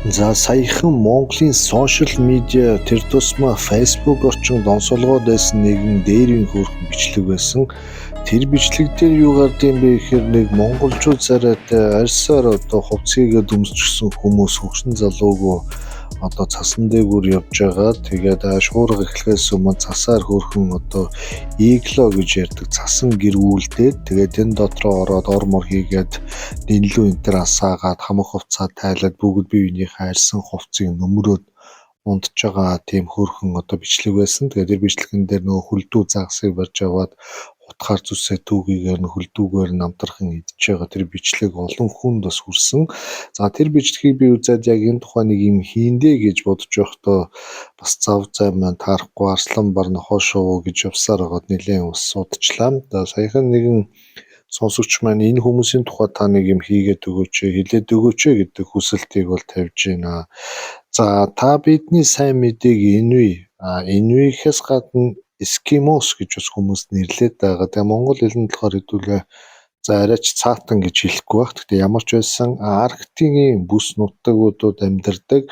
За, саяхан Монголын social media, тэр тусмаа Facebook орчинд онцолгоод байсан нэгэн дээрийн хөөрхөн бичлэг байсан. Тэр бичлэг дээр юу гардыг бэ гэхээр нэг монголчууд царайтай арьсаар одоо хувцас хийгээд өмсчихсэн хүмүүс хөгшин залуугүй одоо цасан дээгүүр явж байгаа. Тэгээд шуурга эхлэхээс өмнө цасаар хөөрхөн одоо игло гэж ярьдаг цасан гэр үлдээд, тэгээд энэ дотроо ороод ор мор хийгээд, нэнлүү энэ тэр асаагаад, хамаг хувцаа тайлаад, бүгд бие биенийхээ арьсан хувцсыг нөмрөөд унтж байгаа тийм хөөрхөн одоо бичлэг байсан. Тэгээд тэр бичлэгэн дээр нөгөө хөлдүү загасыг барьж аваад хутгаар зүсээ түүгийгээр нь хөлдүүгээр нь намтархан идэж байгаа тэр бичлэг олон хүнд бас хүрсэн. За, тэр бичлэгийг би үзээд яг энэ тухай нэг юм хийндэ гэж бодож байхдаа бас зав зай маань таарахгүй, арслан бар нохой шувуу гэж явсаар байгаад нэлээн бас судчлаа. За, саяхан нэгэн сонсогч маань энэ хүмүүсийн тухай та нэг юм хийгээд өгөөч, хэлээд өгөөч гэдэг хүсэлтийг бол тавьж байна. За, та бидний сайн мэдээг инуи, инуихээс гадна эскимос гэж бас хүмүүс нэрлэдэг байгаа. Тэгээ монгол хэлэнд болохоор хэдүүлээ за арайч цаатан гэж хэлэхгүй байх. Гэхдээ ямар ч байсан Арктикийн бүс нутагуудад амьдардаг,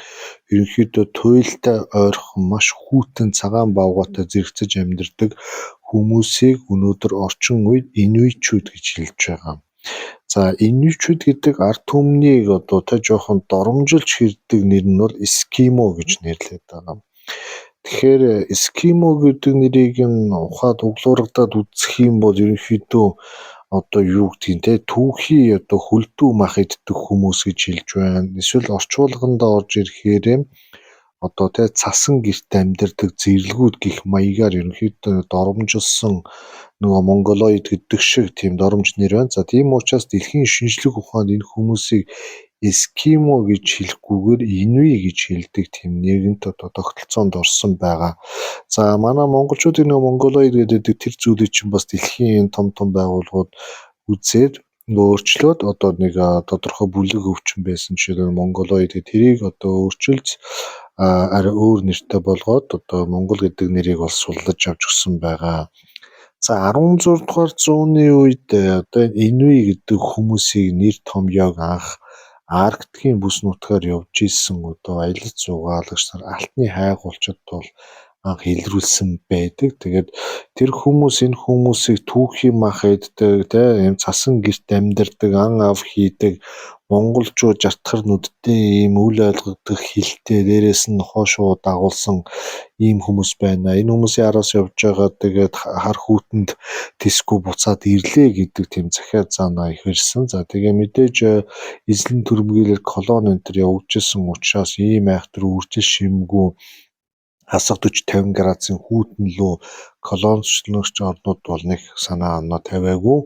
ерөнхийдөө туйлтай ойрхон, маш хүйтэн цагаан баавгайтай зэрэгцэж амьдардаг хүмүүсийг өнөөдөр орчин үед инуитчүүд гэж хэлж байгаа. За, инуитчүүд гэдэг ард түмнийг одоо тэ жоохон доромжилж хэрдэг нэр нь бол эскимо гэж нэрлэдэг байгаа. Тэгэхээр эскимо гэдэг нэрийг нь ухаад углуургадаад үзэх юм бол ерөнхийдөө одоо юу гэдгийг те түүхий одоо хөлдүү мах иддэг хүмүүс гэж хэлж байна. Эсвэл орчуулгандаа орж ирэхээр одоо те цасан гэрт амьдардаг зэрлэгүүд гэх маягаар ерөнхийдөө доромжилсон нөгөө монголоид гэдэг шиг тийм доромж нэр байна. За, тийм учраас дэлхийн шинжлэх ухаанд энэ хүмүүсийг эскимо гэж хэлэхгүйгээр инуи гэж хэлдэг тийм нэгэнт одоо тогтолцоонд орсон байгаа. За, манай монголчуудын нөгөө монголоид гэдэг тэр зүйлийг чинь бас дэлхийн том том байгууллагууд үзээд өөрчлөөд одоо нэг тодорхой бүлэг өвчин байсан, жишээлбэл, монголоид гэх тэрийг одоо өөрчилж, арай өөр нэртэй болгоод одоо монгол гэдэг нэрийг бол суллаж авч өгсөн байгаа. За, 16 дугаар зууны үед одоо инуи гэдэг хүмүүсийг нэр томьёог анх Арктикийн бүс нутгаар явж исэн одоо аялал зугаалагч нар, алтны хайгуулчид бол анх илрүүлсэн байдаг. Тэгээд тэр хүмүүс энэ хүмүүсийг түүхий мах иддэг, тэ ийм цасан гэрт амьдардаг, ан ав хийдэг, монголчууд жартахар нүдтэй, ийм үл ойлгогдох хэлтэй, дээрээс нь нохой шувуу дагуулсан ийм хүмүүс байна. Энэ хүмүүсийн араас явж байгаа, тэгээд хар хүүтэнд тэсгүй буцаад ирлээ гэдэг тийм захиа заанаа их ирсэн. За, тэгээ мэдээж эзлэн түрэмгийлэл, колони энэ тэр явагдчихсан учраас ийм айхтар үржил шимгүй хасах 40 50 градусын хүйтэн лүү колоничлогч орнууд бол нэг санаа оноо тавиагүй,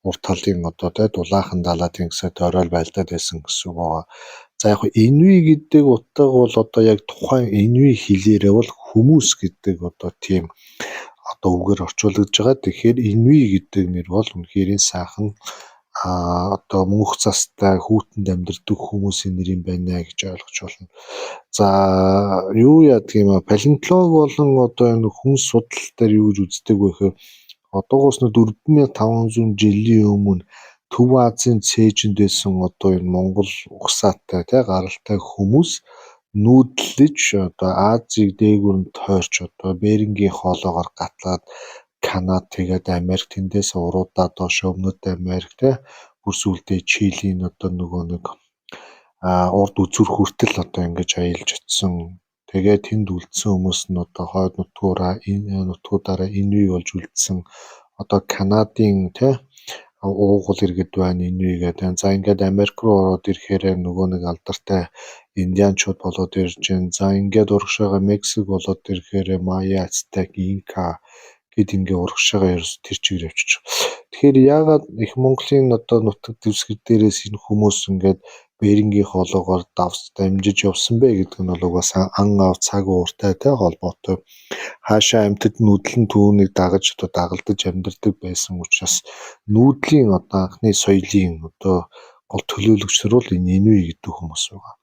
урд талын одоо тэ дулаахан далай тэнгисээ тойроод байлдаад байсан гэсэн үг байгаа. За, яг инуи гэдэг утга бол одоо яг тухайн инуи хэлээрээ бол хүмүүс гэдэг одоо тийм одоо үгээр орчуулагдаж байгаа. Тэгэхээр инуи гэдэг нэр бол үнэхээр сайхан одоо мөнх цастай хүүтэнд амьдардаг хүмүүсийн нэр юм байна гэж ойлгож байна. За, юу яадаг юм аа, палеонтолог болон одоо энэ хүн судлал дээр юу гэж үздэг вэ гэхээр одоогоос нь 4500 жилийн өмнө Төв Азийн цээжинд байсан одоо энэ монгол угсаатай тий гаралтай хүмүүс нүүдлэж, одоо Азийг дээгүүр нь тойрч, одоо Берингийн хоолоогоор гатлаад Канад, тэгээд Америк, тэндээс уруудаа доош Өмнөд Америк тий бүр сүүлдээ Чилийн одоо нөгөө нэг урд үзүүр хүртэл одоо ингэж аялж очсон. Тэгээд тэнд үлдсэн хүмүүс нь одоо хойд нутгаараа энэ нутгуудаараа инуи болж үлдсэн. Одоо Канадын тий уугуул иргэд байна инуи гэдэг. За, ингээд Америк руу ороод ирэхээр нөгөө нэг алдартай индианчууд болоод ирж байна. За, ингээд урагшаага Мексик болоод ирэхээр Майя, Ацтек, Инка гээд ингээ урагшаага ерөөс тэр чигээр явчих. Тэгэхээр яагаад их Монголын одоо нутаг дэвсгэр дээрээс энэ хүмүүс ингээд Берингийн хоолоогоор давс дамжиж явсан бэ гэдэг нь бол угаасаа ан ав цаг ууртай тэ холбоотой. Хаашаа амьтад нүүдлэн түүнийг дагаж одоо дагалдаж амьдардаг байсан учраас нүүдлийн одоо анхны соёлын одоо гол төлөөлөгч нар бол энэ инуи гэдэг хүмүүс байгаа.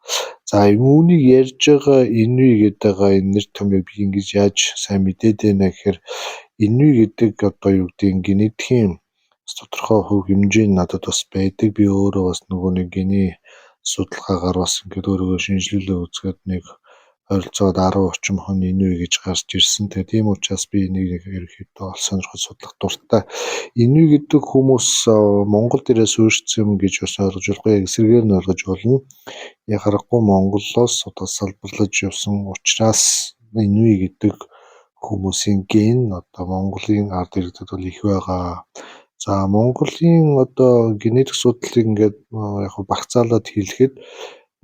За, үүнийг ярьж байгаа инуи гэдэг байгаа энэ нэр томьёог би ингэж яаж сайн мэдээд байна гэхээр инуи гэдэг одоо юу гэдэг генетикийн тодорхой хувь хэмжээ нь надад бас байдаг. Би өөрөө бас нөгөө нэг гений Судалгаагаар бас ингээд өөрийгөө шинжилгээ үзгээд нэг ойролцоогоор 10 орчим хон инуи гэж гарч ирсэн. Тэгээ тийм учраас би энийг ерөнхийдөө ол сонирхож судлах дуртай. Инуи гэдэг хүмүүс Монгол дээрээ суурьшсан юм гэж бас ойлгож болохгүй. Яг эсрэгээр нь ойлгож болно. Яхаарахгүй Монголоос одоо салбарлаж явсан учраас инуи гэдэг хүмүүсийн ген одоо Монголын ард иргэдэд бол их байгаа. За, Монголын одоо генетик судлалыг ингээд яг багцаалаад хэлэхэд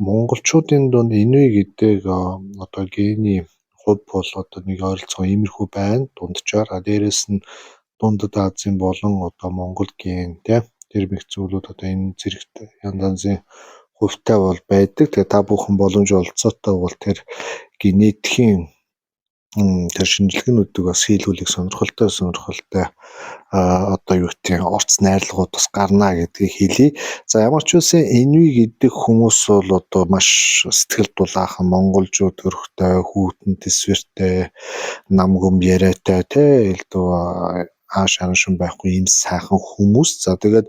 монголчуудын дунд инуи гэдэг одоо гений хувь бол одоо нэг ойролцоогоо иймэрхүү байна дунджаар. А дээрэс нь Дундад Азийн болон одоо Монгол ген тий тэр мэх зүйлүүд одоо энэ зэрэгт янз янзын хувьтай бол байдаг. Тэгээ та бүхэн боломж олцоотой бол тэр генетикийн тэр шинжилгээнүүдийг бас хийлгүүлэх сонирхолтой одоо юу гэдгийг орц найрлагууд бас гарна гэдгийг хэлье. За, ямар ч байсан инуи гэдэг хүмүүс бол одоо маш сэтгэл дулаахан монголжууд төрхтэй, хүйтэн тэсвэртэй, нам гүм яриатай те элдв ааш араншин байхгүй ийм сайхан хүмүүс. За, тэгээд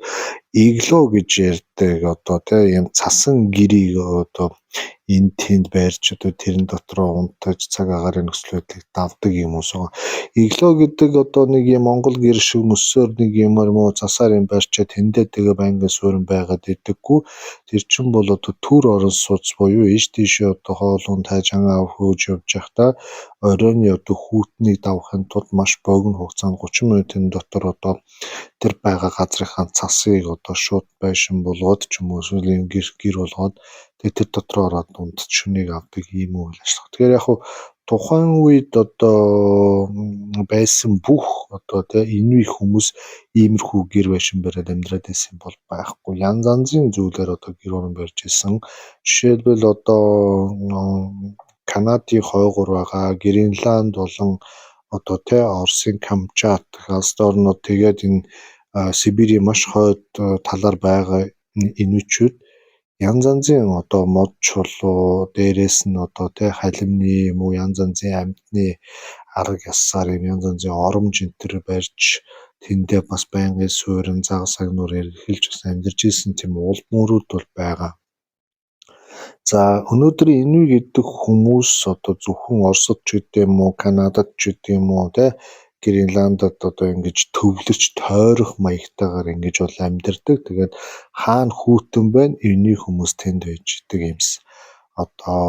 игло гэж ярьдаг одоо те ийм цасан гэрийг одоо энд тэнд байрч одоо тэрэн дотроо унтаж цаг агаарын нөхцөл байдлыг давдаг юм уу. Игло гэдэг одоо нэг юм монгол гэр шиг мөсөөр нэг юм уу цасаар юм барьчаад тэндээ тэгээ байнгын суурин байгаад идэггүй. Тэр чинь бол одоо төр орон сууц буюу ийш тийшээ одоо хоол унд хайж ан ав хөөж явж байхдаа оройн одоо хүүтнийг давахын тулд маш богино хугацаанд 30 минутын дотор одоо тэр байгаа газрынхаа цасыг одоо шууд байшин болгоод ч юм уу эсвэл юм гэр гэр болгоод тэгээ тэр дотор ороод унтаж шөнийг авдаг ийм үйл ажиллагаа. Тэгэхээр яг хуу тухайн үед одоо байсан бүх одоо тий инуи хүмүүс иймэрхүү гэр байшин бариад амьдраад байсан бол байхгүй. Янз янзын зүйлээр одоо гэр орон барьж исэн. Жишээлбэл, одоо Канадын хойгуур байгаа Гренланд болон одоо тий Оросын Камчат улс орнууд, тэгээд энэ Сибирийн маш хойд талаар байгаа инуичүүд янз янзын одоо мод чулуу, дээрээс нь одоо тий халимны юм уу янз янзын амьтны арга ёсоор юм янз янзын оромж энэ тэр барьж тэндээ бас байнгын суурин загас агнуур эргэлж бас амьдарч исэн тийм улд мөрүүд бол байгаа. За, өнөөдөр инуи гэдэг хүмүүс одоо зөвхөн Оросд ч гэдэг юм уу, Канадад ч гэдэг юм уу те Гренландад одоо ингэж төвлөрч тойрох маягтайгаар ингэж бол амьдардаг. Тэгээд хаана хүйтэн байна, инуи хүмүүс тэнд байж идэг юмс. Одоо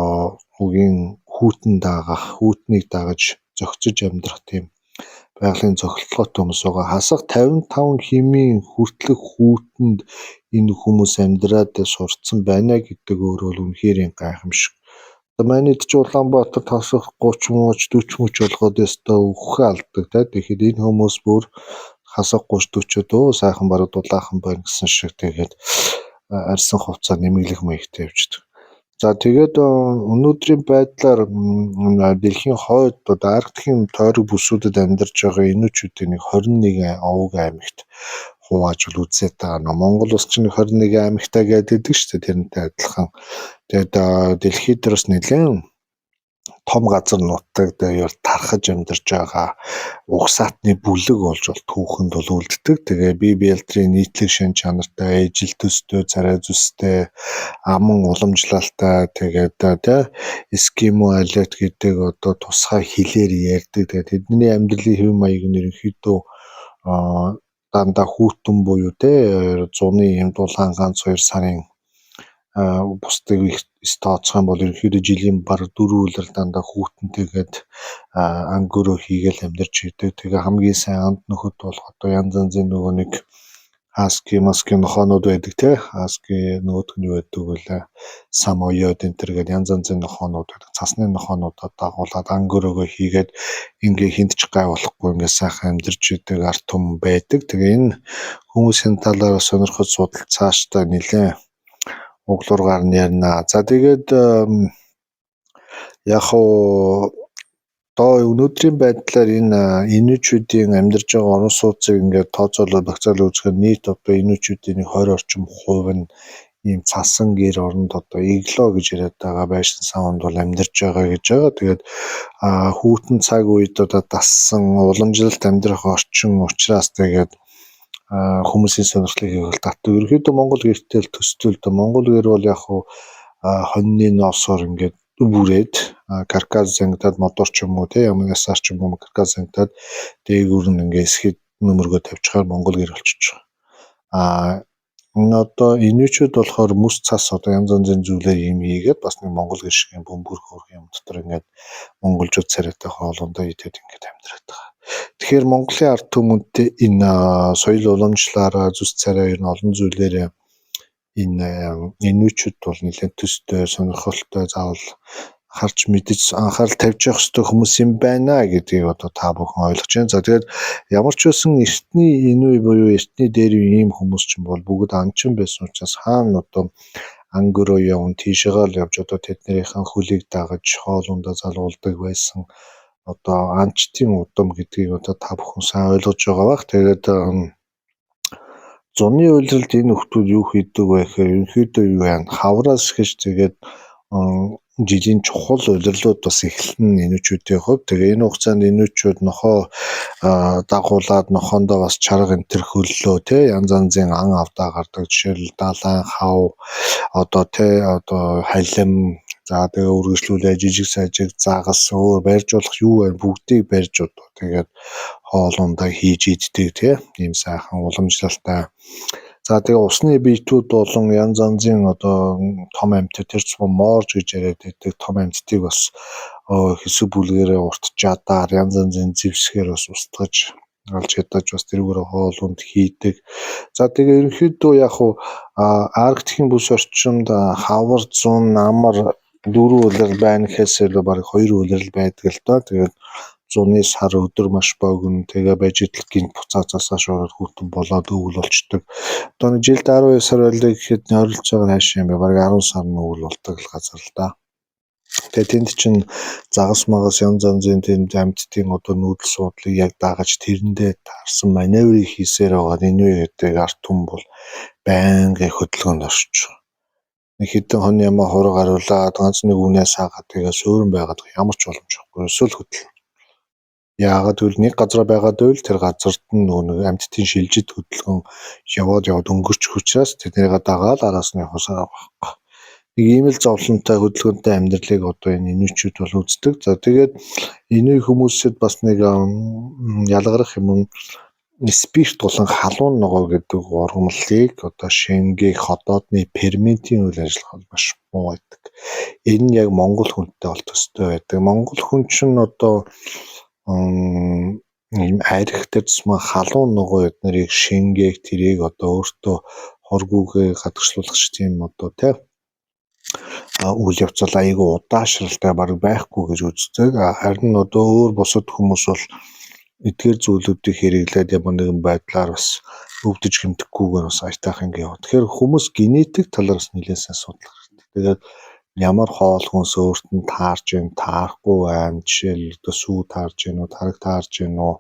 үгийн хүйтэн дагах, хүйтнийг дагаж зохицож амьдрах тийм байгалийн зохицолгоотой хүмүүс байгаа. Хасах 55 хэмийн хүртэлх хүйтэнд энэ хүмүүс амьдраад сурцсан байна гэдэг өөр бол үнэхээр гайхамшиг. Одоо манайд ч Улаанбаатарт хасах 30 мууч 40 мөч болгоод ёстой үхээ алдаг те. Тэгэхээр энэ хүмүүс бүр хасах 30 40-од өө сайхан бараг дулаахан байна гэсэн шиг тэгээд арьсан хувцас нэмэглэх маягтай явждаг. За, тэгээд өнөөдрийн байдлаар дэлхийн хойд одоо Арктикийн тойрог бүсүүдэд амьдарч байгаа инуичүүдийн нэг 21 овог аймагт хувааж бол үзээд байгаа. Монгол улс чинь 21 аймагтай гэдэг шүү дээ, тэрнтэй адилхан. Тэгээд дэлхийд дээр бас нэлээд том газар нутаг дээр тархаж амьдарч байгаа угсаатны бүлэг болж бол түүхэнд бол үлддэг. Тэгээ бие биелдрийн нийтлэг шин чанартай, ижил төстэй, царай зүстэй, аман уламжлалтай, тэгээд тэ эскимо алиут гэдэг одоо тусгай хэлээр ярьдаг. Тэгээд тэдний амьдралын хэв маяг нь ерөнхийдөө дандаа хүйтэн буюу тэ зуны юм дулаан ганц хоёр сарын бусдыг их тооцох юм бол ерөнхийдөө жилийн бараг дөрвөн улирал дандаа хүйтэнтэйгээд ангөрөө хийгээл амьдарч идэг. Тэгээ хамгийн сайн анд нөхөд болох одоо янз янзын нөгөө нэг хаски маски нохоонууд байдаг те. Хаски нөгөөх нь юу байдаг вэ? Самойод энэ тэр гээд янз янзын нохоонууд байдаг. Цасны нохоонуудад дагуулад ангөрөөгөө хийгээд ингээ хүнд ч гай болохгүй ингээ сайхан амьдарч идэг ард түмэн байдаг. Тэгээ энэ хүмүүсийн талаар сонирхож судалж цаашдаа нэлээд углуургаар нь ярина. За, тэгээд яг уу одоо өнөөдрийн байдлаар энэ инуичүүдийн амьдарч байгаа орон сууцыг ингээд тооцоолоод багцаалаад үзэхээр нийт одоо инуичүүдийн нэг 20 орчим хувь нь ийм цасан гэр оронд одоо игло гэж яриад байгаа байшин савнд бол амьдарч байгаа гэж байгаа. Тэгээд хүйтэн цаг үед одоо дассан уламжлалт амьдрах орчин учраас тэгээд хүмүүсийн сонирхлыг их татдаг. Ерөнхийдөө Монгол гэртэл төстэй л дөө. Монгол гэр бол яг хуу хоньны ноосоор ингээд бүрээд каркас зангидаад модоор ч юм уу те ямар ясаар ч юм уу каркас зангидаад дээгүүр нь ингээд эсхэд нөмөргөө тавьчихаар Монгол гэр болчихж байгаа. Энэ одоо инуичүүд болохоор мэс цас одоо янз янзын зүйлээр юм хийгээд бас нэг Монгол гэр шиг юм бөмбөр хөөрхөн юм дотор ингээд монголчууд царайтай хоолундаа идээд ингээд амьдраад байгаа. Тэгэхээр Монголын ард түмэнтэй энэ соёл уламжлалаараа зүс царай ер нь олон зүйлээрээ энэ инуичүүд бол нэлээд төстэй, сонирхолтой, заавал харж мэдэж анхаарал тавьж явах ёстой хүмүүс юм байна гэдгийг одоо та бүхэн ойлгож байна. За, тэгээд ямар ч байсан эртний инуи буюу эртний дээр ийм хүмүүс чинь бол бүгд анчин байсан учраас хаана одоо ангөрөө явна, тийшээгээ л явж одоо тэднийхэн хөлийг дагаж хоолундаа залгуулдаг байсан. Одоо анчдын удам гэдгийг одоо та бүхэн сайн ойлгож байгаа бах. Тэгээд зуны улиралд энэ нөхдүүд юу хийдэг вэ гэхээр ерөнхийдөө юу яана, хавраас гэж тэгээд жилийн чухал улирлууд бас эхэлнэ инуичүүдийн хувьд. Тэгээ энэ хугацаанд инуичүүд нохой дагуулад нохоондоо бас чарга энэ төр хөллөө те янз янзын ан авдаа гардаг. Жишээлбэл, далайн хав одоо те одоо халим, за тэгээ үргэлжлүүлээ жижиг сажиг загас өөр барьж болох юу вэ бүгдийг барьж одоо тэгээд хоолундаа хийж иддэг те ийм сайхан уламжлалтай. За, тэгээ усны биетүүд болон янз янзын одоо том амьтад, тэр тусмаа морж гэж яриад байдаг том амьтдыг бас хэсэг бүлгээрээ урт жадаар янз янзын зэвсгээр бас устгаж алж ядаж бас тэрүүгээр хоолунд хийдэг. За, тэгээ ерөнхийдөө яг хуу Арктикийн бүс орчинд хавар, зун, амар дөрвөн улирал байна гэхээс илүү бараг хоёр улирал байдаг л доо. Тэгээд зуны сар өдөр маш богино, тэгээ байж идэл гэнэт буцаацаасаа шуураад хүйтэн болоод өвөл болчдөг. Одоо нэг жилд 12 сар байлаа гэхэд ойролцоогоор хаашаа юм бэ? Бараг 10 сар нь өвөл болдог л газар л да. Тэгээ тэнд чинь загас магас янз янзын тэнд амьтдын одоо нүүдэл суудлыг яг дагаж тэрэндээ таарсан маневрыг хийсээр байгаа инуи гэдэг ард түмэн бол байнгын хөдөлгөөнд оршиж байгаа. Нэг хэдэн хон ямаа хураг хариулаад ганц нэг үнээ саагаад тэгээ суурин байгаад ямар ч боломж байхгүй. Ерөөсөө л хөдөлнө. Яагаад гэвэл нэг газар байгаад байвал тэр газарт нь нөгөө нэг амьтдын шилжид хөдөлгөөн яваад яваад өнгөрчих учраас тэднийг дагаад араас нь явахаас арга байхгүй. Нэг ийм л зовлонтой хөдөлгөөнтэй амьдралыг одоо энэ инуичүүд бол үздэг. За, тэгээд инуи хүмүүсэд бас нэг ялгарах юм нь спирт болон халуун ногоо гэдэг ургамлыг одоо шингээх ходоодны ферментийн үйл ажиллагаа маш муу байдаг. Энэ нь яг монгол хүнтэй бол төстэй байдаг. Монгол хүн чинь одоо ийм арх, тэр тусмаа халуун ногоо эднэрийг шингээх, тэрийг одоо өөртөө хоргүйгээ гадагшлуулах тийм одоо тий үйл явц бол аягүй удаашралтай, бараг байхгүй гэж үздэг. Харин одоо өөр бусад хүмүүс бол эдгээр зүйлүүдийг хэрэглээд ямар нэгэн байдлаар бас өвдөж гэмтэхгүйгээр бас аятайхан ингэ яваа. Тэгэхээр хүмүүс генетик талаар бас нэлээд сайн судлах хэрэгтэй. Тэгээд ямар хоол хүнс өөрт нь таарч байна, таарахгүй байна. Жишээлбэл, одоо сүү таарч байна уу, тараг таарч байна уу?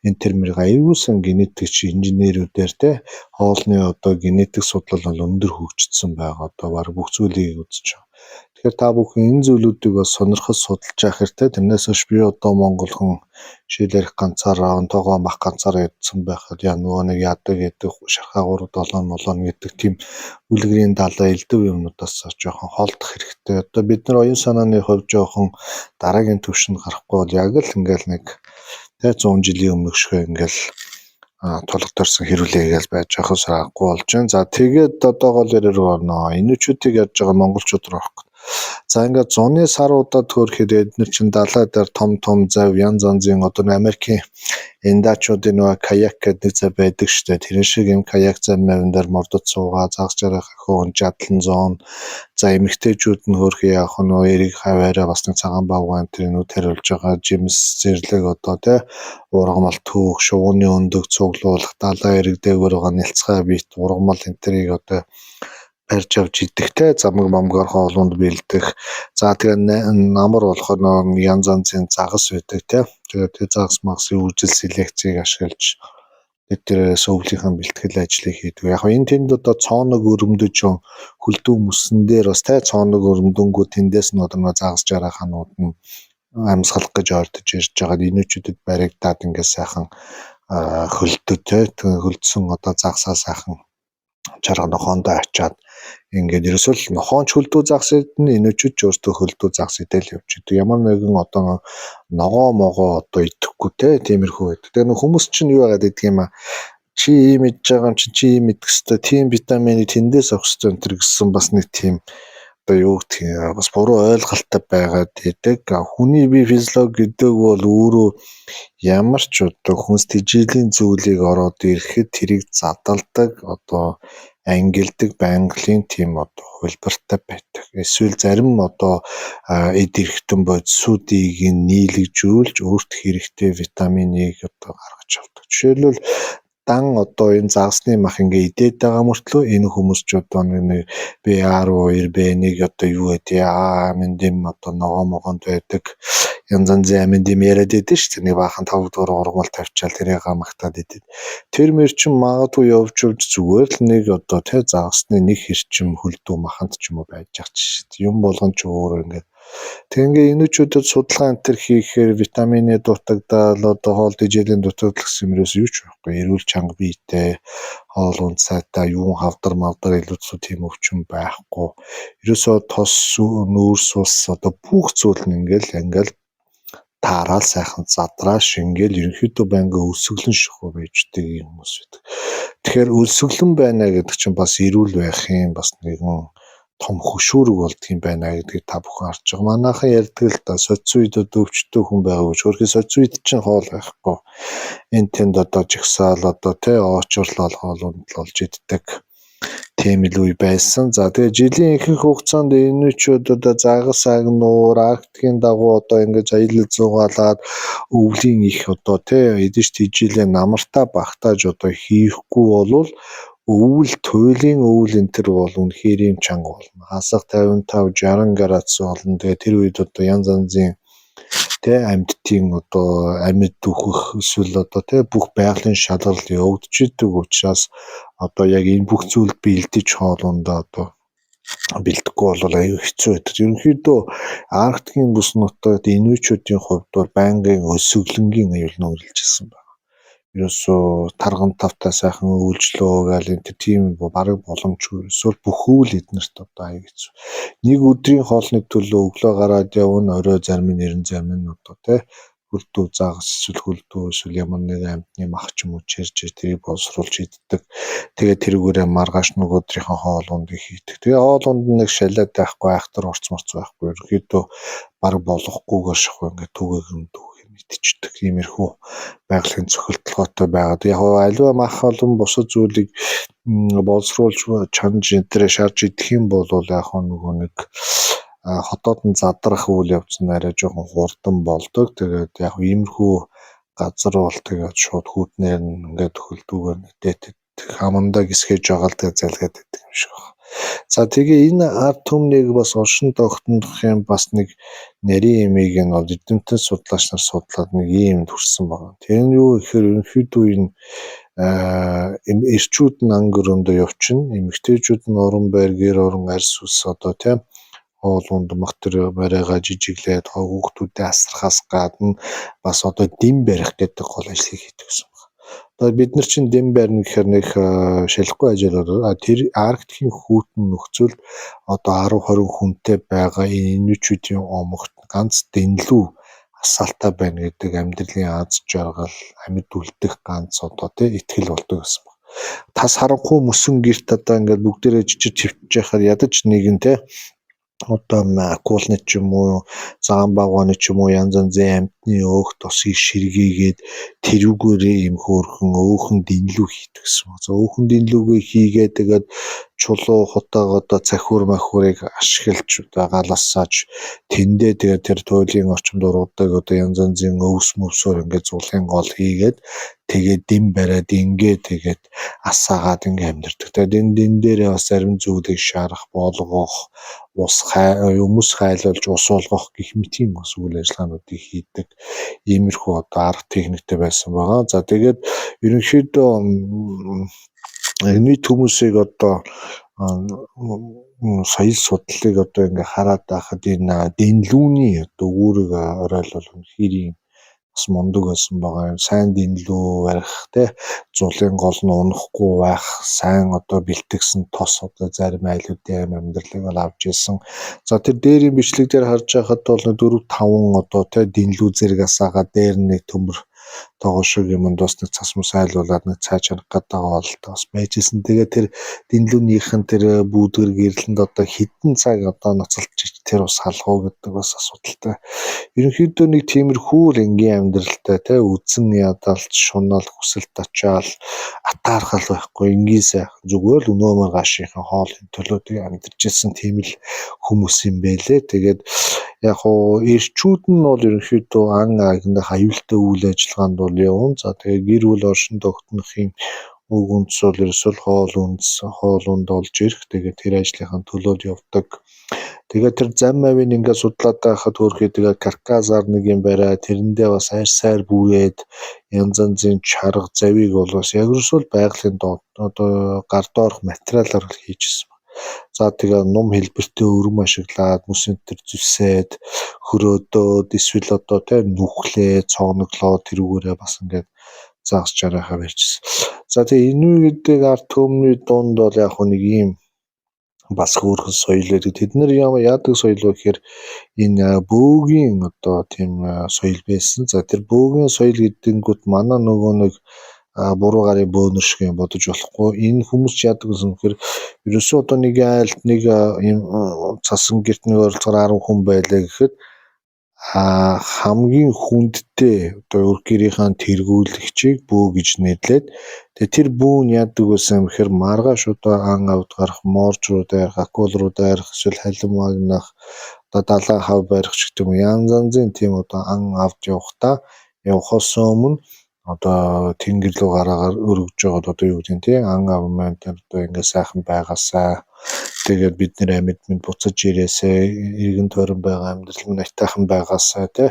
Энэ тэр мэрэг аягүй сайн генетикч инженерүүдээр те хоолны одоо генетик судлал бол өндөр хөгжсөн байгаа. Одоо бараг бүх зүйлийг үзэж байгаа. Тэгэхээр та бүхэн энэ зүйлүүдийг бас сонирхож судалж явах хэрэгтэй. Тэрнээс хойш би одоо монгол хүн шил арх ганцаараа, онтогоо мах ганцаараа идсэн байхад яа нөгөө нэг яадаг гэдэг шархаа 3 7 молон гэдэг тийм үлгэрийн далай элдэв юмнуудаас жоохон холдох хэрэгтэй. Одоо бид нар оюун санааны хувьд жоохон дараагийн түвшинд гарахгүй бол яг л ингээл нэг тэ 100 жилийн өмнөх шиг ингээл тулга дорсон хэрүүлээ гэж байж байхаас аргагүй болж байна. За, тэгээд одоо гол яриа руу орно. Инуичүүдийг ярьж байгаа монголчууд руу орох. За, ингээд зуны саруудад хөөрөхөд эднэр чинь далай дээр том том зав янз янзын одоо Америкийн эндачуудын нөгөө каяк гэдэг нэг зав байдаг штэ. Тэр шиг юм каяк зав мавин дээр мордод суугаа загас жаргах хөөн жадлан зоон. За, эмэгтэйчүүд нь хөөрхөн яах нь нөгөө эрэг хаваараа бас нэг цагаан бавгай тэрнүүд хариулж байгаа жимс зэрлэг одоо тий ургамал түүх шувууны өндөг цуглуулах далай эрэг дээгүүр байгаа нялцгай бит ургамал энэ тэрийг одоо барьж авч идэх те замаг мамгаар хоолунд бэлдэх. За, тэгээ намар болохоор нөгөө янз янзын загас байдаг те. Тэгээд тэр загас магасын үйлжил селекцийг ашиглаж тэд тэрээс өвлийнхээ бэлтгэл ажлыг хийдэг. Яг энэ тэнд одоо цооног өрөмдөж хөлдөө мөсөн дээр бас те цооног өрөмдөнгүү тэндээс нь одоо нөгөө загас жараханууд нь амьсгалах гэж ойртож ирж байгаа. Инуичүүдэд баригдаад ингээд сайхан Хөлдөд те хөлдсөн одоо загсаа сайхан чарга нохоондоо ачаад ингээд ерөөсөө л нохоонч хөлдөө загас идэнэ, энүүчүүд ч өөрсдөө хөлдөө загас идэл явж идэг. Ямар нэгэн одоо ногоо могоо одоо идэхгүй те, тиймэрхүү байдаг. Тэгээ нөх хүмүүс чинь юу яагаад идэх юм аа, чи ийм идж байгаа юм чинь, чи ийм идэх хэвээр, тийм витаминыг тэндээс авах хэвээр энэ төр гэсэн бас нэг тийм одоо юу гэх юм, бас буруу ойлголттой байгаад байдаг. Хүний бие физиологи гэдэг бол өөрөө ямар ч одоо хүнс тэжээлийн зүйлийг ороод ирэхэд тэрийг задалдаг, одоо ангилдаг байнгын тийм одоо хувилбартай байдаг. Эсвэл зарим одоо эд эрхтэн бодисуудыг нийлэгжүүлж өөрт хэрэгтэй витаминыг одоо гаргаж авдаг. Жишээлбэл, дан одоо энэ загасны мах ингээ идээд байгаа мөртлөө энэ хүмүүс ч одоо нэг B12, B1 одоо юу гэдэг А амин дэм одоо ногоо могоонд байдаг янз янзын амин дэм яриад байдаг шүү дээ. Нэг баахан 5 дугаар ургамал тавьчаал тэрийг магтаад идэв. Тэр мөр чинь магадгүй явж явж зүгээр л нэг одоо тэ загасны нэг хэрчим хөлдөө маханд ч юм уу байж ах чинь юм болгон ч өөр ингээд. Тэг ингээ энүүчүүдэд судалгаа энэ төр хийхээр витамины дутагдал, одоо хоол тэжээлийн дутагдал гэсэн юм ерөөсөө юу ч байхгүй. Эрүүл чанга биетэй, хоол унд сайтай, юун хавдар мавдар илүүцүү тийм өвчин байхгүй. Ерөөсөө тос, нүүрс ус одоо бүх зүйл нь ингээл ингээл таараал сайхан задраа шингээл ерөнхийдөө байнга өлсгөлөн шахуу байждаг юм хүмүүс байдаг. Тэгэхээр өлсгөлөн байна гэдэг чинь бас эрүүл байх юм бас нэгэн том хөшүүрэг болдго юм байна гэдгийг та бүхэн харж байгаа. Манайхан ярьдаг л да, соц үед одоо өвчтөй хүн байгаагүй ч өөрхий соц үед чинь хоол байхгүй. Энэ тэнд одоо жагсаал одоо тэ оочирлол хоол унд олж иддэг тийм л үе байсан. За, тэгээ жилийн ихэнх хугацаанд энүүчүүд одоо загас агнуур, Арктикийн дагуу одоо ингэж аялал зугаалаад өвлийн их одоо тэ эдэж тэжээлээ намартаа багтааж одоо хийхгүй болвол өвөл, туйлын өвөл энэ төр бол үнэхээр юм чанга болно. Хасах 55 60 градус болно. Тэгээ тэр үед одоо янз янзын тэ амьтдын одоо амьд үхэх эсвэл одоо тэ бүх байгалийн шалрал явагдчихдаг учраас одоо яг энэ бүх зүйлд бэлдэж хоол ундаа одоо бэлдэхгүй бол аюу хэцүү байдаг. Ерөнхийдөө Арктикийн бүс нутагт инуичүүдийн хувьд бол байнгын өлсгөлөнгийн аюул нь үргэлжилсэн байна. Ерөөсөө тарган тавтай сайхан өвлжлөө гээл энэ тийм бараг боломжгүй. Эсвэл бүх үйл эднэрт одоо аюу хэцүү. Нэг өдрийн хоолны төлөө өглөө гараад явна, орой зарим нь 90, зарим нь одоо тэ хөлдөө загас эсвэл хөлдөө эсвэл ямар нэгэн амьтны мах ч юм уу чирж тэрийг боловсруулж иддэг. Тэгээд тэрүүгээрээ маргааш нөгөө өдрийнхөө хоол ундыг хийдэг. Тэгээ хоол унд нэг шалиад байхгүй, айхтар орц морц байхгүй. Ерөнхийдөө бараг болохгүйгээр шахуу ингээд түгээг юм идчихдэг. Иймэрхүү байгалийн цохилтолгойтой байгаад яг аливаа мах болон бусад зүйлийг боловсруулж чанж энэ тэрэ шарж идэх юм бол яг нөгөө нэг хотоод нь задрах үйл явц нь арай жоохон хурдан болдог. Тэгээд яг иймэрхүү газар бол тэгээд шууд хүүднээр нь ингээд хөлдүүгээр мэдээд хамандаа гисгэж байгаа л тэгээд залгаад байдаг юм шиг байна. За, тэгээ энэ ард түмнийг бас оршин тогтнохын бас нэг нарийн юмыг нь бол эрдэмтэн судлаач нар судлаад нэг ийм төрсэн байна. Тэр нь юу гэхээр ерөнхийдөө энэ эрчүүд нь ан гөрөөндөө явчихна. Эмэгтэйчүүд нь орон байр, гэр орон, арьс ус одоо тийм хоол унд мах тэр барайгаа жижиглээд хүүхдүүдэд асрахаас гадна бас одоо дэм барих гэдэг гол ажлыг хийдэг гэсэн байна. Одоо бид нар чинь дэм барина гэхээр нэг шалихгүй ажил болоо. Тэр Арктикийн хүйтэн нөхцөлд одоо 10 20 хүнтэй байгаа энэ инуичүүдийн омогт ганц дэнлүү асаалтаа байна гэдэг амьдралын аз жаргал, амьд үлдэх ганц одоо тий итгэл болдог гэсэн байна. Тас харанхуй мөсөн герт одоо ингээд бүгдээрээ жижиг твтж яхаар ядаж нэгэн тий одоо акулны ч юм уу, цагаан багвааны ч юм уу янз янзын амьтны өөх тосыг ширгээгээд тэрүүгээрээ юм хөөрхөн өөхөн дэнлүү хийдэг гэсэн. За, өөхөн дэнлүүгээ хийгээд тэгээд чулуу хутааг одоо цахиур махиурыг ашиглаж одоо галаасаач тэндээ тэгээд тэр туйлын орчимд ургадаг одоо янз янзын өвс мөвсөөр ингээд зулын гол хийгээд тэгээд дэм бариад ингээ тэгээд асаагаад ингээ амьдардаг. Тэгээд энэ дэн дээрээ бас зарим зүйлийг шарах, болгох, ус өмс хайлуулж ус уулгах гэх мэтийн бас үйл ажиллагаануудыг хийдэг. Иймэрхүү одоо арга техниктэй байсан байгаа. За, тэгээд ерөнхийдөө нийт хүмүүсийг одоо соёл судлалыг одоо ингээ хараад байхад энэ дэнлүүний одоо үүрэг оройлол үнэхээр Бас мундаг байсан байгаа юм. Сайн дэнлүү барих те, зулын гол нь унахгүй байх, сайн одоо бэлтгэсэн тос одоо зарим айлуудын амьдралыг бол авч ирсэн. За, тэр дээрийн бичлэг дээр харж байхад бол 4 5 одоо те дэнлүү зэрэг асаагаад, дээр нэг төмөр тогоо шиг юмд бас нэг цас мус айлуулад нэг цай чанах гэдэг бол бас байжсэн. Тэгээ тэр дэнлүүнийхэн тэр бүүдгэр гэрлэнд одоо хэдэн цаг одоо ноцолж тэр ус халах уу гэдэг бас асуудалтай. Ерөнхийдөө нэг тиймэрхүү л энгийн амьдралтай те, үзэн ядалт, шунал, хүсэлт ачаал, атаархал байхгүй, энгийн сайхан зүгээр л өнөө маргаашийнхаа хоолын төлөө тэг амьдарч ирсэн тийм л хүмүүс юм байлээ. Тэгээд яг уу эрчүүд нь бол ерөнхийдөө ан агнах аюултай үйл ажиллагаанд бол явна. За, тэгээ гэр бүл оршин тогтнохын уг үндэс бол ерөөсөө л хоол үндэс, хоол унд олж ирэх. Тэгээд тэр ажлынхаа төлөөд явдаг. Тэгээд тэр зам мавийг ингээд судлаад байхад хөөрхий тэгээд каркасаар нэг юм бариад, тэрэндээ бас арьсаар бүрээд, янз янзын чарга завийг бол бас яг ерөөсөө л байгалийн одоо гар доорх материалаар хийжсэн. За, тэгээ нум хэлбэртэй өрөм ашиглаад мөс энэ төр зүсээд хөрөөдөөд эсвэл одоо тэ нүхлээ цооноглоо, тэрүүгээрээ бас ингээд загас чарайхаа барьчихсан. За, тэгээ энэ гэдэг ард түмний дунд бол яг нэг ийм бас хөөрхөн соёл байдаг. Тэд нар яадаг соёл вэ гэхээр энэ бөөгийн одоо тийм соёл байсан. За, тэр бөөгийн соёл гэдэгнгүүт манай нөгөө нэг буруу гарын бөөнөр шиг юм бодож болохгүй. Энэ хүмүүс ч яадаг гэсэн гэхээр ерөөсөө одоо нэг айлд нэг юм цасан герт нэг ойролцоогоор 10 хүн байлаа гэхэд хамгийн хүндтэй одоо өр гэрийнхаа тэргүүлэгчийг бөө гэж нэрлээд, тэгээ тэр бүү нь яадаг байсан юм гэхээр маргааш одоо ан авд гарах, морж руу дайрах, акул руу дайрах, эсвэл халим магнах, одоо далайн хав барих ч гэдэг юм, янз янзын тийм одоо ан авд явахдаа явахаас өмнө одоо тэнгэр рүү гараагаар өргөж байгаад, одоо юу гэдэг нь тий, ан ав маань одоо ингээ сайхан байгаасаа, тэгээд бид нэр амьд минь буцаж ирээсэй, эргэн тойрон байгаа амьдрал минь аятайхан байгаасай тий,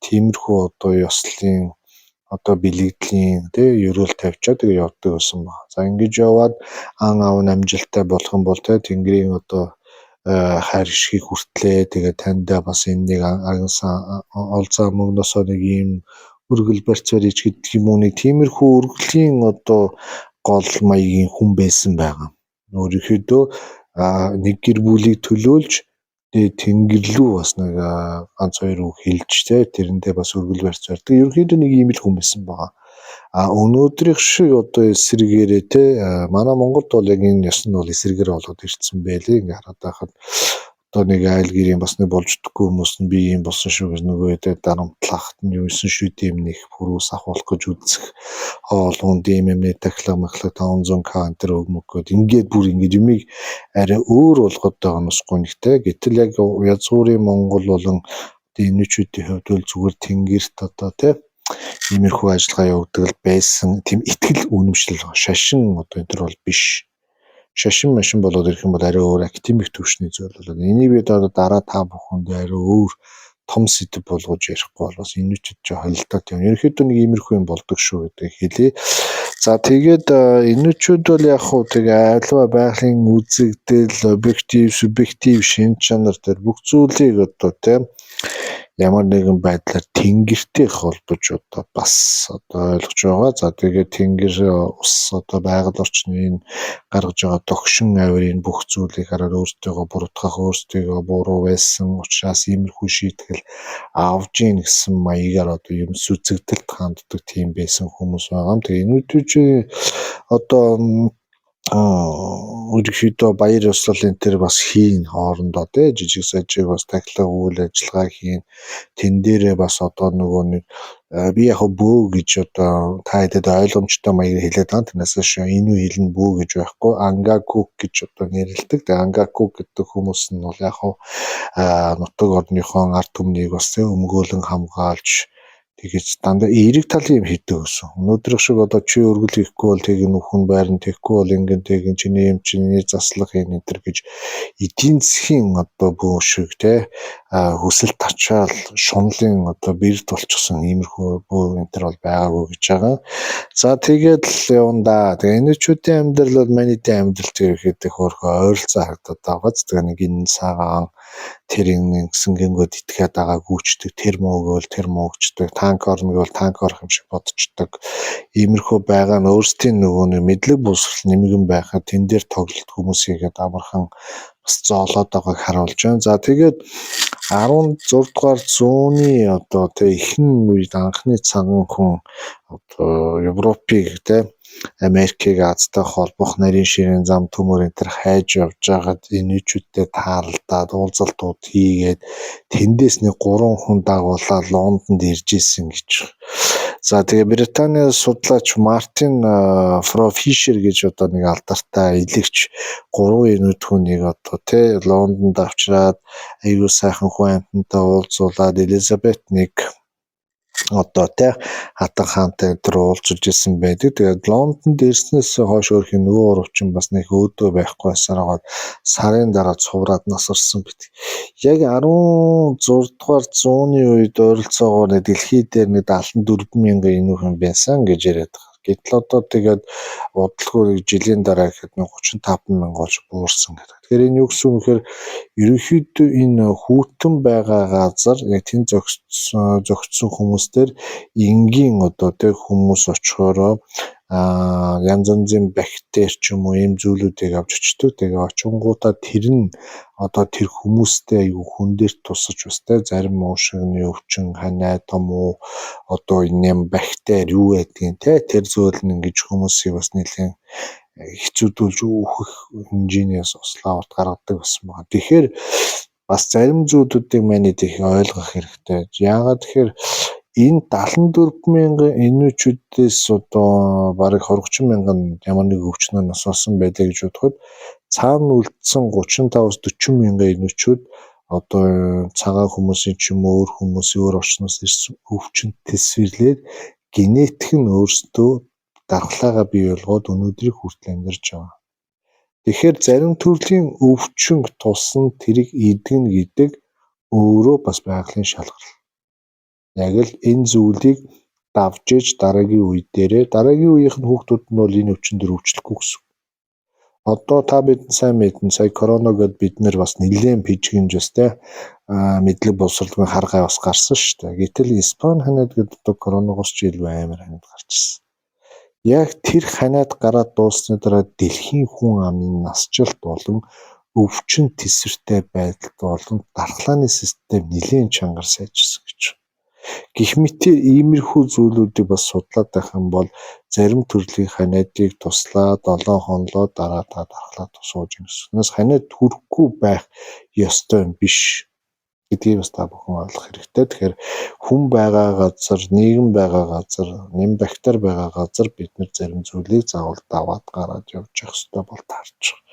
тиймэрхүү одоо ёслолын одоо бэлгэдлийн тий ерөөл тавьчаад тэгээ явдаг байсан ба. За, ингэж яваад ан аав нь амжилттай болох юм бол тий тэнгэрийн одоо хайр ишгийг хүртлээ, тэгээ таньдаа бас энэ нэг агнасан олзаа мөнгнөөсөө нэг ийм өргөл барьц барьж гэдэг юм уу, нэг тиймэрхүү өргөлийн одоо гол маягийн хүн байсан байгаа. Ерөнхийдөө нэг гэр бүлийг төлөөлж, тэгээ тэнгэр лүү бас нэг ганц хоёр үг хэлж те, тэрэндээ бас өргөл барьц барьдаг. Ерөнхийдөө нэг ийм л хүн байсан байгаа. А өнөөдрийнх шиг одоо эсрэгээрээ те, манай Монголд бол яг энэ ёс нь бол эсрэгээр болоод ирсэн байлээ. Ингээ хараад байхад одоо нэг айл гэрийн бас нэг болж дэггүй хүмүүс нь би ийм болсон шүү гэж нөгөө дэ дарамтлахт нь юусэн шүү дээ, юм нэг пүрүүс авах гэж үзэх, хоол хүнд ийм юмны тахилга махлага 500 к энэ төр өгмөг гээд ингээд бүр ингээд юмыг арай өөр болгоод байгаа нь бас гонигтай. Гэтэл яг язгуурын Монгол болон одоо инүүчүүдийн хувьд бол зүгээр тэнгэрт одоо те иймэрхүү ажиллагаа явуудаг л байсан, тийм итгэл үнэмшил, шашин одоо энэ төр бол биш. Шашин машин болоод ирэх юм бол арай өөр академик түвшний зүйл болоод, энийг би одоо дараа та бүхэнд арай өөр том сэдэв болгож ярихгүй бол бас инүүчүүд ч холилдоод юм. Ерөнхийдөө нэг иймэрхүү юм болдог шүү гэдгийг хэлье. За, тэгээд инүүчүүд бол яг хуу тэгээ альва байгалийн үзэгдэл, объектив, субъектив шинж чанар тэр бүх зүйлийг одоо тийм ямар нэгэн байдлаар тэнгэртэй холбож одоо бас одоо ойлгож байгаа. За, тэгээд тэнгэр, ус, одоо байгаль орчны энэ гаргаж байгаа догшин авирын бүх зүйлийг хараад өөртөөгөө буруутгах, өөрсдийгөө буруу байсан учраас иймэрхүү шийтгэл авж ийн гэсэн маягаар одоо юм сүзэгдэлд ханддаг тийм байсан хүмүүс байгаа юм. Тэгээ энэ одоо ерөнхийдөө баяр ёслол энэ төр бас хийн хоорондоо тий, жижиг сажиг бас тахилга үйл ажиллагаа хийн. Тэн дээрээ бас одоо нөгөө нэг би яг бөө гэж одоо та хэдэд ойлгомжтой маягаар хэлээд байгаа. Тэрнээс хойш энэ үе хэлнэ, бөө гэж байхгүй, ангакук гэж одоо нэрлэдэг. Тэгээ ангакук гэдэг хүмүүс нь бол яг нутаг орныхоо ард түмнийг бас тий өмгөөлөн хамгаалж тэгэж дандаа эерэг талын юм хийдэг гэсэн. Өнөөдрийнх шиг одоо чи өргөл хийхгүй бол тэг нөхөн байрна, тэгэхгүй бол ингэн тэгин чиний юм чиний заслах юм энэ төр гэж эдийн засгийн одоо бөө шиг те хүсэл тачаал шунлын одоо бэрд болчихсон иймэрхүү бөө энэ төр бол байгаагүй гэж байгаа. За, тэгээд л явна да. Тэгээ энэчүүдийн амьдрал бол манийдын амьдрал тэр ихэд хөөрхөн ойролцоо харагдаад байгаа. Тэгээ нэг энэ цагаан Тэр ингэсэн гингүүд итгээд байгаа гүйчдэг, тэр муу гэвэл тэр муугчдаг, танк орно гэвэл танк орох юм шиг бодчихдог. Иймэрхүү байгаа нь өөрсдийн нөгөө нэг мэдлэг боловсрол нэмгэн байхад тэн дээр тоглолт хүмүүсийгээд амархан бас зоолоод байгааг харуулж байна. За, тэгээд 16 дугаар зууны одоо тэ ихэнх үед анхны цагаан хүн одоо Европыг, тэ, Америкийг Азтай холбох нарийн ширийн зам төмөр энэ тэр хайж явж байгаад инүүчүүдтэй тааралдаад, уулзалтууд хийгээд, тэндээс нэг гурван хүн дагуулаад Лондонд ирж исэн гэж. За, тэгээ Британий судлаач Мартин Фробишер гэж одоо нэг алдартай элэгч гурван инүүд хүнийг одоо тий Лондонд авчираад, аюул сайхан хүн амьтантай уулзуулаад, Элизабет нэг одоо тий хатан хаантай тэр уулзалж исэн байдаг. Тэгээд Лондонд ирснээс хойш өөрхийн нөгөө урвчин бас нэг өөдөө байхгүй байсаар хагаад сарын дараа цувраад насарсан бит. Яг 16 дугаар зууны үед ойролцоогоор дэлхий дээр нэг 74 мянган энүүхэн байсан гэж яриад байгаа. Гэтэл одоо тэгээд удалгүй жилийн дараа гэхэд 35 мянга болж буурсан гэдэг. Тэгэхээр энэ юу гэсэн үг гэхээр ерөнхийдөө энэ хүйтэн байгаа газар яг тэн зохицсон хүмүүстээр энгийн одоо тэг хүмүүс очихороо янз янзын бактери ч юм уу, ийм зүйлүүдийг авч очдог. Тэгээ очингуудаа тэр нь одоо тэр хүмүүстэй айгүй хүн дээр тусаж бас те зарим уушигны өвчин, ханиа, том уу, одоо энэ юм бактери юу байдгийг те тэр зүйл нь ингэж хүмүүсийг бас нэлээд хэцүүдүүлж өөхөх хэмжээний ослоогод гаргадаг байсан байна. Тэгэхээр бас зарим зүйлүүдийг манай их ойлгох хэрэгтэй. Яагаад тэгэхээр энэ 74 мянган инүүчүүдээс одоо бараг 20 30 мянган ямар нэг өвчнөр нас барсан байлаа гэж бодоход цаана үлдсэн 35-аас 40 мянган инүүчүүд одоо цагаан хүмүүсийн ч юм уу, өөр хүмүүсийн, өөр орчноос ирсэн өвчнөд тэсвэрлээд, генетик нь өөрсдөө дархлаагаа бий болгоод өнөөдрийг хүртэл амьдарч байгаа. Тэгэхээр зарим төрлийн өвчин тусна, тэрийг эдгэнэ гэдэг өөрөө бас байгалийн шалгарал. Яг л энэ зүйлийг давж ээж дараагийн үе дээрээ дараагийн үеийнх нь хүүхдүүд нь бол энэ өвчин дээр өвчлөхгүй гэсэн. Одоо та бид сайн мэднэ, сая корона гэдээ бид нэр бас нэлээд пижгэнж бас те мэдлэг боловсролгүй харгай бас гарсан шүү дээ. Гэтэл Испани ханиад гэдэг одоо коронавигоос ч илүү амар ханиад гарч ирсэн. Яг тэр ханиад гараад дууссаны дараа дэлхийн хүн амын насжилт болон өвчин тэсвэртэй байдалд болон дархлааны систем нэлээд чангаар сайжирсан гэж. Гэх мэтээр иймэрхүү зүйлүүдийг бас судлаад байх юм бол зарим төрлийн ханиадыг туслаад 7 хонолоо дараа та дархлаа сууж гэсэн. Өнөөс ханиад хүрэхгүй байх ёстой юм биш гэдгийг бас та бүхэн ойлгох хэрэгтэй. Тэгэхээр хүн байгаа газар, нийгэм байгаа газар, нэм бактери байгаа газар бид нар зарим зүйлийг заавал даваад гараад явж явах ёстой бол таарч байгаа.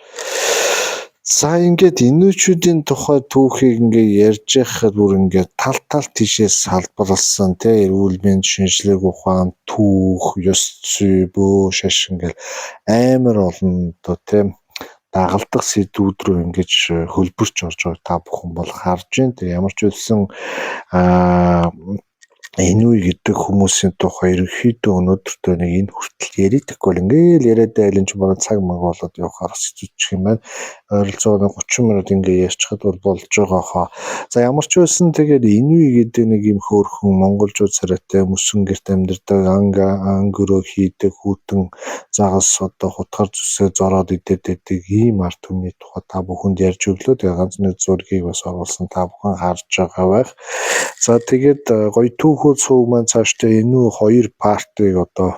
За, ингээд инүүчүүдийн тухай түүхийг ингээ ярьж байхад бүр ингээд тал тал тийшээ салбарласан те, эрүүл мэнд, шинжлэх ухаан, түүх, ёс зүй, бөө шаш ингээл амар олон одоо те дагалдах сэдвүүд рүү ингэж хөлбөрч орж байгааг та бүхэн бол харж байна. Тэгээ ямар ч байсан энэ үе гэдэг хүмүүсийн тухай ерөнхийдөө өнөөдөртөө нэг энэ хүртэл яриадаггүй бол ингээл яриад байлын ч бараг цаг маг болоод явахаар бас хэцүүчих юм байна. Ойролцоогоо 30 минут ингээ ярьчихад бол болж байгаа хаа. За, ямар ч байсан тэгээд энэ үе гэдэг нэг юм хөөрхөн монголчууд царайтай мөсөн гэрт амьдардаг, анга ангөрөө хийдэг, хүйтэн загас одоо хутгаар зүсээ зороод идээд байдаг ийм ард түмний тухай та бүхэнд ярьж өглөө. Тэгээ ганц нэг зургийг бас оруулсан, та бүхэн харж байгаа байх. За, тэгээд гоё түүхүү цуг маань цаашдаа энэ хоёр part ыг одоо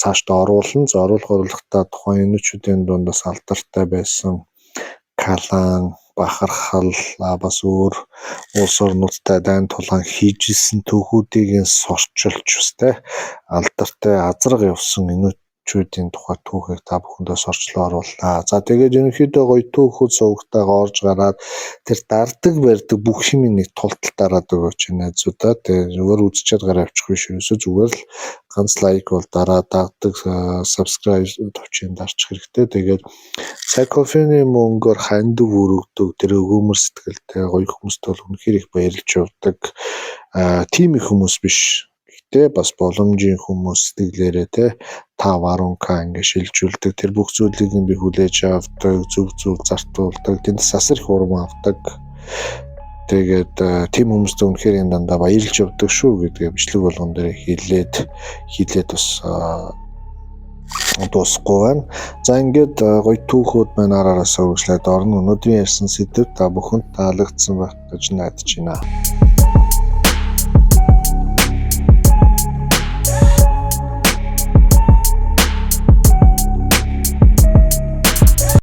цаашдаа оруулна. За, оруулахдаа тухайн энүүчүүдийн дунд бас алдартай байсан Калан, Бахархал, бас өөр улс орнуудтай дайн тулаан хийж исэн түүхүүдийг нь сурчилж бас те алдартай азарга явсан энүүчүүдийн тухай түүхийг та бүхэндээ сорчлоо орууллаа. За, тэгээд ерөнхийдөө гоё түүхүүд сувагтайгаа орж гараад тэр дардаг барьдаг бүх юм нэг тултал дараад өгөөч, найзуудаа. Тэгээд зүгээр үзчихэд гараа авчих биш, ерөөсөө зүгээр л ганц like бол дараа дагдаг, subscribe товчийг дарчих хэрэгтэй. Тэгээд Psychophony мөнгөөр хандив өргөдөг тэр өгөөмөр сэтгэлтэй гоё хүмүүст бол үнэхээр их баярлж явдаг. Тийм их хүмүүс биш. Гэхдээ бас боломжийн хүмүүс сэтгэлээрээ те 5 10K ингэ шилжүүлдэг. Тэр бүх зүйлийг би хүлээж авдаг, зөв зөв зартуулдаг. Тэнд сасар их урам авдаг. Тэгээд тийм хүмүүстээ үнэхээр юм дандаа баярлж явдаг шүү гэдгээ бичлэг болгон дээр хэлээд хэлээд бас дуусахгүй байна. За, ингээд гоё түүхүүд маань ар араасаа үргэлжлээд орно. Өнөөдрийн ярьсан сэдэв та бүхэнд таалагдсан байх гэж найдаж байна.